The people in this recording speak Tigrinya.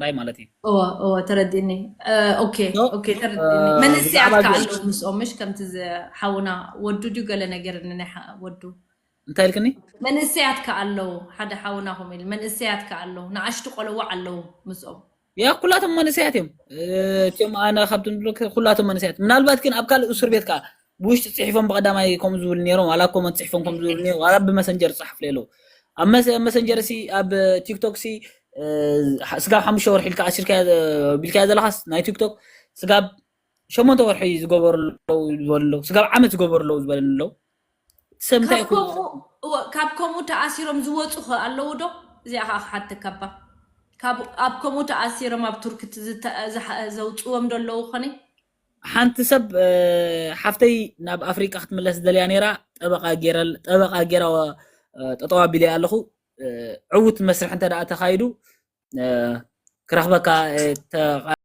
ምፍላይ ማለት እዩ። እወ እወ ተረዲእኒ። ኦኬ ኦኬ ተረዲእኒ። መንእሰያት ከ ኣለዉ ምስኦም፣ ምሽ ከምቲ ሓውና ወዱ ድዩ ገለ ነገር ንናይ ወዱ እንታይ ኢልክኒ? መንእሰያት ከ ኣለዉ፣ ሓደ ሓውና ከምኡ ኢሉ መንእሰያት ከ ኣለዉ፣ ንኣሽቱ ቆልዑ ኣለዉ ምስኦም። ያ ኩላቶም መንእሰያት እዮም። እቲኦም ኣነ ካብቶም ዝብሎ ኩላቶም መንእሰያት፣ ምናልባት ግን ኣብ ካልእ እስር ቤት ከዓ ብውሽጢ ፅሒፎም ብቀዳማይ ከምኡ ዝብል ነይሮም፣ ዋላ ኮመንት ፅሒፎም ከምኡ ዝብል ነይሮም፣ ዋላ ብመሰንጀር ዝፅሓፍ ኣለዉ። ኣብ መሰንጀር ሲ ኣብ ቲክቶክ ሲ ስጋብ ሓሙሽተ ወርሒ ኢልካ ኣሲርካ ቢልካዮ ዘለኻስ ናይ ቲክቶክ ስጋብ ሸሞንተ ወርሒ ዝገበሩ ኣለዉ ዝበሉ ኣለዉ፣ ስጋብ ዓመት ዝገበሩ ኣለዉ ዝበለኒ ኣለዉ። ሰብ እንታይ ካብ ከምኡ ተኣሲሮም ዝወፁ ኸ ኣለዉ ዶ? እዚኣ ከዓ ክሓተካ እባ። ኣብ ከምኡ ተኣሲሮም ኣብ ቱርክ ዘውፅዎም ዶ ኣለዉ ኾነ? ሓንቲ ሰብ ሓፍተይ ናብ ኣፍሪቃ ክትምለስ ደልያ ነይራ፣ ጠበቃ ገይራ ጠጠው ኣቢለያ ኣለኹ። ዕዉት መስርሕ እንተ ደኣ ተኻይዱ ክረኽበካ